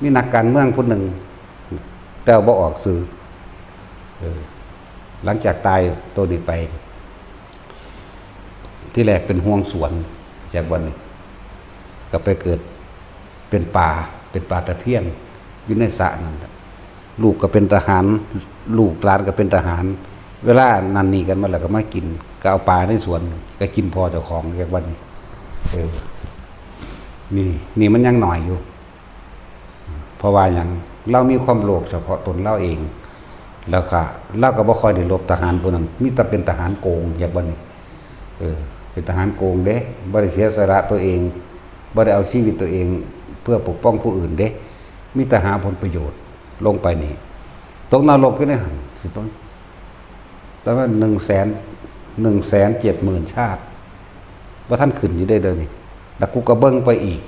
ມີນັກການເມືອງຜູ້ໜຶ່ງ ແຕ່ວ່າບໍ່ອອກຊື່ ເອີ ຫຼັງຈາກຕາຍໂຕນີ້ໄປ ທີແລກເປັນຫ່ວງສວນ ຈາກວັນນີ້ ກໍໄປເກີດເປັນປາ ເປັນປາຕະພຽນ ຢູ່ໃນສະນັ້ນແຫຼະ. ລູກກໍເປັນທະຫານ ລູກຫຼານກໍເປັນທະຫານ ເວລານັ້ນໜີກັນມາແລ້ວກໍມາກິນ ກໍເອົາປາໃນສວນ ກໍກິນພໍ່ເຈົ້າຂອງ ຈາກວັນນີ້ ເອີ ນີ້ ນີ້ມັນຍັງໜ້ອຍຢູ່. ເພາະວ່າຫຍັງ? ລາວມີຄວາມໂລບສະເພາະຕົນລາວເອງ ແລ້ວກະລາວກໍບໍ່ຄ່ອຍໄດ້ລົບທະຫານຜູ້ນັ້ນ ມີແຕ່ເປັນທະຫານໂກງ ຢາກວ່ານີ້ ເອີ ເປັນທະຫານໂກງເດ້ ບໍ່ໄດ້ເສຍສະຫຼະຕົວເອງ ບໍ່ໄດ້ເອົາຊີວິດຕົວເອງເພື່ອປົກປ້ອງຜູ້ອື່ນເດ້ ມີແຕ່ຫາຜົນປະໂຫຍດ ລົງໄປນີ້ ຕົກນະລົກຢູ່ໃນຫັ້ນ ຊິເບິ່ງ ແຕ່ວ່າໜຶ່ງແສນ ໜຶ່ງແສນເຈັດໝື່ນຊາດ ບໍ່ທັນຂຶ້ນຢູ່ເດ້ດຽວນີ້ ແລ້ວກູກໍເບິ່ງໄປອີກ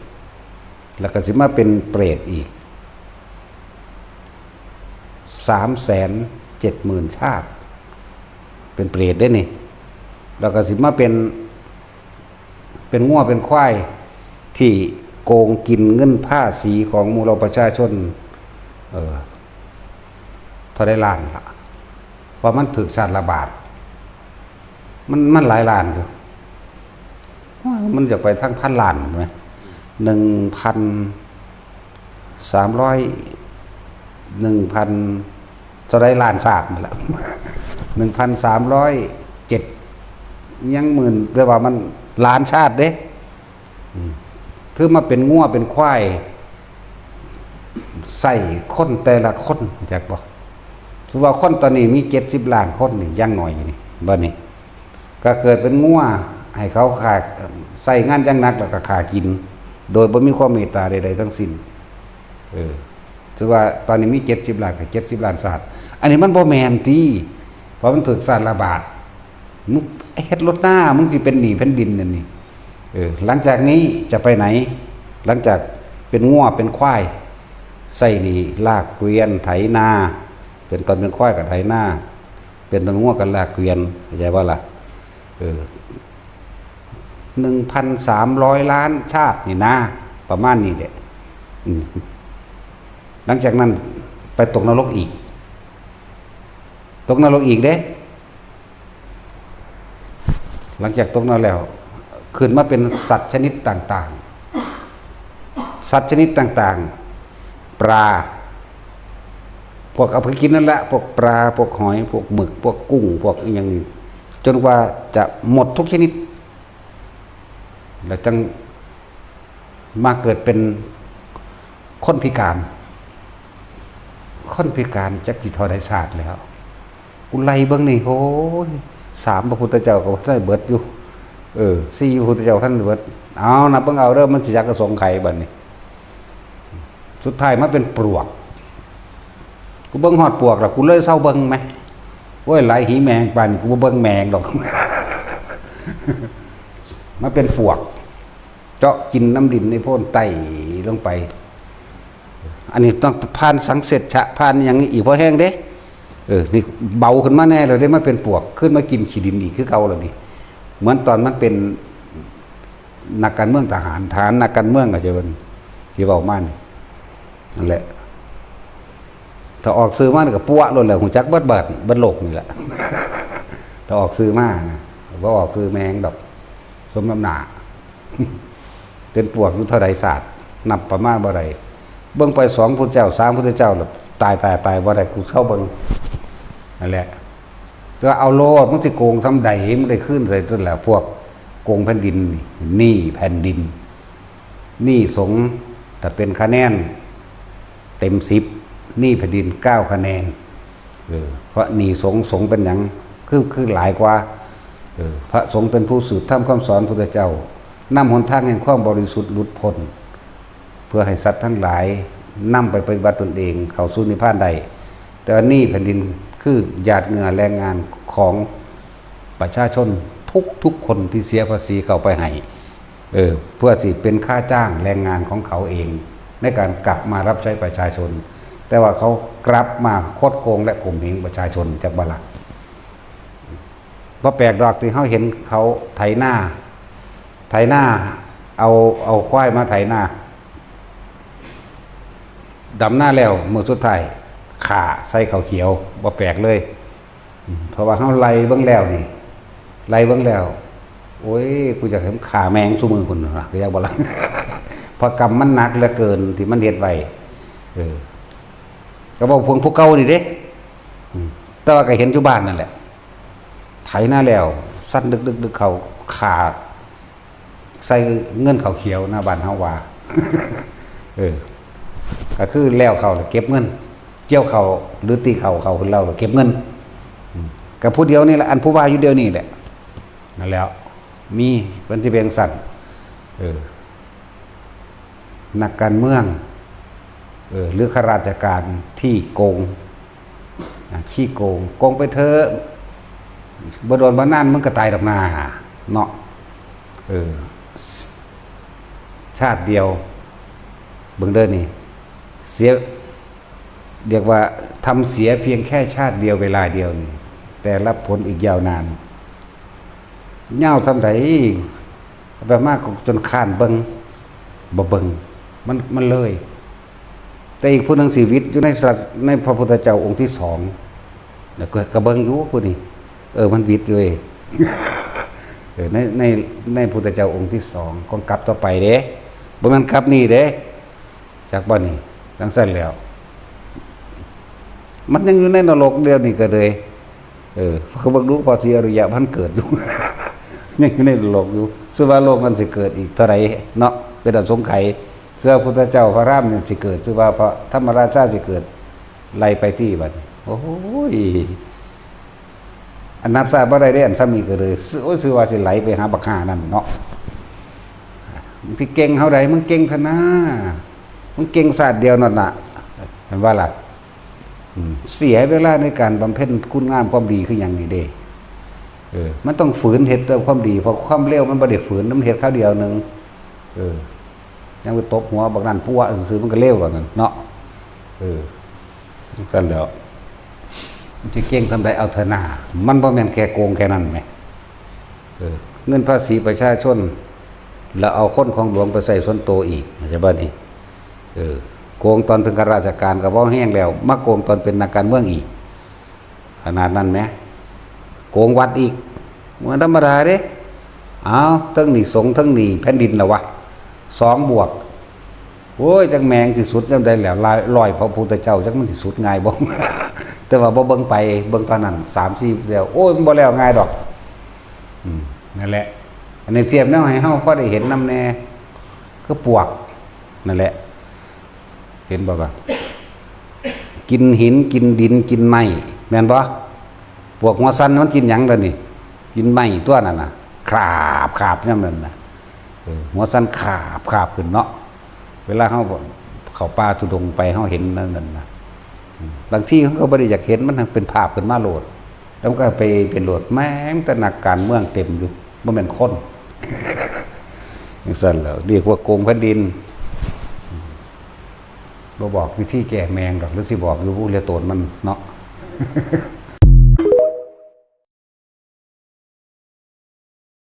ແລ້ວກໍຊິມາເປັນເປຣດອີກ ສາມແສນເຈັດໝື່ນຊາດ ເປັນເປຣດເດ້ນີ້ ແລ້ວກໍຊິມາເປັນ ເປັນງົວເປັນຄວາຍທີ່ໂກງກິນເງິນພາສີຂອງໝູ່ເຫຼົ່າປະຊາຊົນ ເອີ ເທົ່າໃດລ້ານລະ ວ່າມັນຖືກຊາດລະບາດ ມັນ ມັນຫຼາຍລ້ານຢູ່ ໂອ້ຍ ມັນຢາກໄປທາງພັນລ້ານພຸ້ນແມ ໜຶ່ງພັນສາມຮ້ອຍ ໜຶ່ງພັນ ເທົ່າໃດລ້ານຊາດນີ້ລະ ໜຶ່ງພັນສາມຮ້ອຍເຈັດ ຍັງໝື່ນ ແຕ່ວ່າມັນລ້ານຊາດເດ້ ອືມ ຄືມາເປັນງົວເປັນຄວາຍ ໃສ່ຄົນແຕ່ລະຄົນ ຮູ້ຈັກບໍ່? ສົມມຸດວ່າຄົນຕອນນີ້ມີເຈັດສິບລ້ານຄົນນີ້ ຢ່າງໜ້ອຍນີ້ ບັດນີ້ກໍເກີດເປັນງົວ ໃຫ້ເຂົາຂ້າ ໃຊ້ງານຢ່າງໜັກ ແລ້ວກໍຂ້າກິນ ໂດຍບໍ່ມີຄວາມເມດຕາໃດໆທັງສິ້ນ ເອີ ຖືວ່າຕອນນີ້ມີເຈັດສິບລ້ານ ກໍເຈັດສິບລ້ານຊາດ ອັນນີ້ມັນບໍ່ແມ່ນຕິ ເພາະມັນຖືກຊາດລະບາດ ມຶງເຮັດລົດນາ ມຶງຊິເປັນໜີ້ແຜ່ນດິນອັນນີ້ ເອີ ຫຼັງຈາກນີ້ຈະໄປໄຫນ? ຫຼັງຈາກເປັນງົວເປັນຄວາຍ ໃຊ້ໜີ້ລາກເກວຍນໄຖນາ ເປັນຕອນເປັນຄວາຍກໍໄຖນາ ເປັນຕອນງົວກໍລາກເກວຍນ ເຂົ້າໃຈບໍ່ລະ? ເອີ ໜຶ່ງພັນສາມຮ້ອຍລ້ານຊາດນີ້ນາ ປະມານນີ້ແຫຼະ ອືມ ຫຼັງຈາກນັ້ນໄປຕົກນະລົກອີກ ຕົກນະລົກອີກເດ້ ຫຼັງຈາກຕົກນະລົກແລ້ວ ຂຶ້ນມາເປັນສັດຊະນິດຕ່າງໆ ສັດຊະນິດຕ່າງໆ ປາ ພວກເອົາໄປກິນນັ້ນແຫຼະ ພວກປາ ພວກຫອຍ ພວກໝຶກ ພວກກຸ້ງ ພວກອີ່ຫຍັງນີ້ ຈົນກວ່າຈະໝົດທຸກຊະນິດ ແລ້ວຈັ່ງມາເກີດເປັນຄົນພິການ ຄົນພິການຈັກຊິເທົ່າໃດຊາດແລ້ວ ກູໄລ່ເບິ່ງນີ້ ໂອ້ຍ ສາມພະພຸດທະເຈົ້າກໍບໍ່ທັນໄດ້ເບິດຢູ່ ເອີ ສີ່ພະພຸດທະເຈົ້າທັນໄດ້ເບິດ ເອົາ ນັບເບິ່ງເອົາເດີ ມັນຊິຈັກອະສົງໄຂບັດນີ້ ສຸດທ້າຍມາເປັນປວກ ກູເບິ່ງຮອດປວກແລ້ວ ກູເລີຍເຊົາເບິ່ງແມ ໂອ້ຍ ຫຼາຍຫີແມງປານນີ້ ກູບໍ່ເບິ່ງແມງດອກ ມາເປັນປວກ ເຈາະກິນນ້ຳດິນໃນໂພນ ໄຕ່ລົງໄປ ອັນນີ້ຕ້ອງຜ່ານສັງເສດຊະ ຜ່ານຫຍັງອີກພໍແຮງເດ້ ເອີ ນີ້ເບົາຂຶ້ນມາແດ່ແລ້ວເດ້ ມາເປັນປວກ ຂຶ້ນມາກິນຂີ້ດິນອີກຄືເກົ່າແລ້ວນີ້ ເໝືອນຕອນມັນເປັນນັກການເມືອງທະຫານ ທະຫານນັກການເມືອງ ເຂົ້າໃຈບໍ່ ທີ່ເວົ້າມານີ້ ນັ້ນແຫຼະ ຖ້າອອກສື່ມານີ້ກໍປົວະໂລດແຫຼະ ຮູ້ຈັກເບິດບ້ານເບິດໂລກນີ້ແຫຼະ ຖ້າອອກສື່ມານະ ບໍ່ອອກຊື່ແມ່ງດອກ ສົມນ້ຳໜ້າ ເປັນປວກຢູ່ເທົ່າໃດຊາດ ນັບປະມານບໍ່ໄດ້ ເບິ່ງໄປສອງພຸດທະເຈົ້າ ສາມພຸດທະເຈົ້າ ແລ້ວຕາຍ ຕາຍ ຕາຍບໍ່ໄດ້ ກູເຊົາເບິ່ງ ນັ້ນແຫຼະ ແຕ່ວ່າເອົາໂລດ ມຶງຊິໂກງສ່ຳໃດ ມັນໄດ້ຄືນໃສ່ຕົນແຫຼະ ພວກໂກງແຜ່ນດິນນີ້ ໜີ້ແຜ່ນດິນ ໜີ້ສົງ ຖ້າເປັນຄະແນນເຕັມສິບ ໜີ້ແຜ່ນດິນເກົ້າຄະແນນ ເອີ ເພາະໜີ້ສົງ ສົງເປັນຫຍັງ ຄື ຄືຫຼາຍກວ່າ ເອີ ພະສົງເປັນຜູ້ສືບທຳຄຳສອນພຸດທະເຈົ້າ ນຳຫົນທາງແຫ່ງຄວາມບໍລິສຸດຫຼຸດພົ້ນ ເພື່ອໃຫ້ສັດທັງຫຼາຍນຳໄປປະຕິບັດຕົນເອງເຂົ້າສູ່ນິບພານໄດ້ ແຕ່ວ່າໜີ້ແຜ່ນດິນຄືຫຍາດເຫຍື້ອແຮງງານຂອງ ປະຊາຊົນທຸກໆຄົນທີ່ເສຍພາສີເຂົ້າໄປໃຫ້ ເອີ ເພື່ອຊິເປັນຄ່າຈ້າງແຮງງານຂອງເຂົາເອງ ໃນການກັບມາຮັບໃຊ້ປະຊາຊົນ ແຕ່ວ່າເຂົາກັບມາຄົດໂກງ ແລະ ຂົ່ມເຫງປະຊາຊົນ ຈັກບໍ່ລະ? ບໍ່ແປກດອກທີ່ເຮົາເຫັນເຂົາໄຖນາ ໄຖນາ ເອົາ ເອົາຄວາຍມາໄຖນາ ດຳນາແລ້ວ ມື້ສຸດທ້າຍຂ້າໃສ່ເຂົ້າຂຽວ ບໍ່ແປກເລີຍ. ອືມ ເພາະວ່າເຮົາໄລ່ເບິ່ງແລ້ວນີ້ ໄລ່ເບິ່ງແລ້ວ ໂອ້ຍ ກູຢາກໃຫ້ມັນຂ້າແມ່ງຊຸມື້ພຸ້ນນະ ຄືຢາກບໍ່ລະ ເພາະກຳມັນໜັກເຫຼືອເກີນທີ່ມັນເຮັດໄວ້. ເອີ ກໍເວົ້າພວກຜູ້ເກົ່ານີ້ເດ້. ອືມ ແຕ່ວ່າກໍເຫັນຢູ່ບ້ານນັ້ນແຫຼະ ໄຖນາແລ້ວ ສັ່ນດຶກໆໆ ເຂົ້າຂ້າ ໃສ່ເງິນເຂົ້າຂຽວນະ ບ້ານເຮົາວ່າ. ເອີ ກໍຄືແລ້ວເຂົ້າແລ້ວເກັບເງິນ ກ່ຽວເຂົ້າ ຫຼື ຕີເຂົ້າ ເຂົ້າຂຶ້ນແລ້ວເກັບເງິນ. ອືມ ກໍຜູ້ດຽວນີ້ແຫຼະ ອັນຜູ້ວ່າຢູ່ດຽວນີ້ແຫຼະ ນັ້ນແຫຼະ ມີ ເພິ່ນຊິເປັນຊັ້ນ. ເອີ ນັກການເມືອງ ເອີ ຫຼື ຂ້າລາຊະການທີ່ໂກງ ອາ ຂີ້ໂກງ ໂກງໄປເຖາະ ບໍ່ດົນບໍ່ນານມັນກໍຕາຍດອກນາເນາະ. ເອີ ຊາດດຽວ ເບິ່ງເດີນີ້ ເສຍ ຮຽກວ່າທຳເສຍພຽງແຄ່ຊາດດຽວເວລາດຽວນີ້ ແຕ່ຮັບຜົນອີກຍາວນານ. ຍາວສ່ຳໃດ ແບບມາຈົນຄ້ານເບິ່ງ ບໍ່ເບິ່ງ ມັນ ມັນເລີຍ. ແຕ່ອີກຜູ້ໜຶ່ງຊິຫວິດຢູ່ໃນສະ ໃນພະພຸດທະເຈົ້າອົງທີສອງ ແລ້ວກໍ ກໍເບິ່ງຢູ່ຜູ້ນີ້ ເອີ ມັນຫວິດຢູ່ເດ ເອີ ໃນ ໃນ ໃນພຸດທະເຈົ້າອົງທີສອງ ຂອງກັບຕໍ່ໄປເດ້ ບໍ່ແມ່ນກັບນີ້ເດ້. ຈັກບໍ່ນີ້? ຈັ່ງຊັ້ນແລ້ວ ມັນຍັງຢູ່ໃນນະລົກດຽວນີ້ກໍເລີຍ. ເອີ ເບິ່ງດູ ພະສີອະລິຍະມັນເກີດຢູ່ ຍັງຢູ່ໃນນະລົກຢູ່. ຊື່ວ່າໂລກນັ້ນຊິເກີດອີກເທົ່າໃດເນາະ ເປັນອັນສົງໄຂ. ຊື່ວ່າພຸດທະເຈົ້າພະລາມນີ້ຊິເກີດ ຊື່ວ່າພະທຳມະລາຊາຊິເກີດ ໄລ່ໄປຕິບັດນີ້. ໂອ້ຍ ອັນນັບຊາດບໍ່ໄດ້ເດ້ ອັນຊ່ຳນີ້ກໍເລີຍ ໂອ້ຍ ຊື່ວ່າຊິໄຫຼໄປຫາບັກຫ່ານັ້ນເນາະ. ມັນຊິເກັ່ງເຮົາໃດ ມຶງເກັ່ງທະນາ ມຶງເກັ່ງຊາດດຽວນັ້ນນະ ແມ່ນບໍ່ລະ? ອືມ ເສຍເວລາໃນການບຳເພັນຄຸນງາມຄວາມດີຄືຫຍັງນີ້ເດ້. ເອີ ມັນຕ້ອງຝືນເຮັດແຕ່ຄວາມດີ ເພາະຄວາມເລວມັນບໍ່ໄດ້ຝືນ ມັນເຮັດຄາວດຽວໜຶ່ງ. ເອີ ຍັງໄປຕົບຫົວບັກນັ້ນປົວະຊື່ໆ ມັນກໍເລວແລ້ວນັ້ນເນາະ. ເອີ ຈັ່ງຊັ້ນແລ້ວ ມັນຊິເກັ່ງສ່ຳໃດ ເອົາເຖາະນາ ມັນບໍ່ແມ່ນແຄ່ໂກງແຄ່ນັ້ນແໝ. ເອີ ເງິນພາສີປະຊາຊົນ ແລ້ວເອົາຄົນຂອງຫຼວງໄປໃຊ້ສ່ວນໂຕອີກ ເຫັນບໍ່ນີ້? ເອີ ໂກງຕອນເປັນຂ້າລາຊະການກໍພໍແຮງແລ້ວ ມາໂກງຕອນເປັນນັກການເມືອງອີກ ຂະໜາດນັ້ນແໝ ໂກງວັດອີກ ບໍ່ທຳມະດາເດ້. ເອົາ ເທິງໜີ້ສົງ ເທິງໜີ້ແຜ່ນດິນລະວະ ສອງບວກ. ໂອ້ຍ ຈັກແມ່ງຊິສຸດຍາມໃດແລ້ວ ລອຍ ລອຍພະພຸດທະເຈົ້າ ຈັກມັນຊິສຸດງ່າຍບໍ່? ແຕ່ວ່າບໍ່ເບິ່ງໄປ ເບິ່ງຕອນນັ້ນ ສາມສີ່ແລ້ວ ໂອ້ຍ ມັນບໍ່ແລ້ວງ່າຍດອກ. ອືມ ນັ້ນແຫຼະ ອັນນີ້ທຽບແນວໃຫ້ເຮົາພໍໄດ້ເຫັນນຳແດ່ ຄືປວກ ນັ້ນແຫຼະ ເຫັນບໍ່ວ່າ ກິນຫີນ ກິນດິນ ກິນໄມ້ ແມ່ນບໍ່? ປວກຫົວສັນມັນກິນຫຍັງລະນີ້? ກິນໄມ້ຕົວນັ້ນນະ ຄາບ ຄາບຍາມນັ້ນນະ. ເອີ ຫົວສັນຄາບ ຄາບຂຶ້ນເນາະ. ເວລາເຮົາເຂົ້າປ່າທຸດົງໄປ ເຮົາເຫັນນັ້ນນະ ອືມ ບາງທີເຮົາກໍບໍ່ໄດ້ຢາກເຫັນ ມັນທັງເປັນພາບຂຶ້ນມາໂລດ ແລ້ວມັນກໍໄປເປັນໂລດ ແມ່ງແຕ່ນັກການເມືອງເຕັມຢູ່ ບໍ່ແມ່ນຄົນ. ຈັ່ງຊັ້ນແຫຼະ ເອີ້ນວ່າໂກງແຜ່ນດິນ. ບໍ່ບອກວິທີແກ້ແມ່ງດອກ ຫຼືຊິບອກຢູ່ ເຫຼືອໂຕນມັນເນາະ.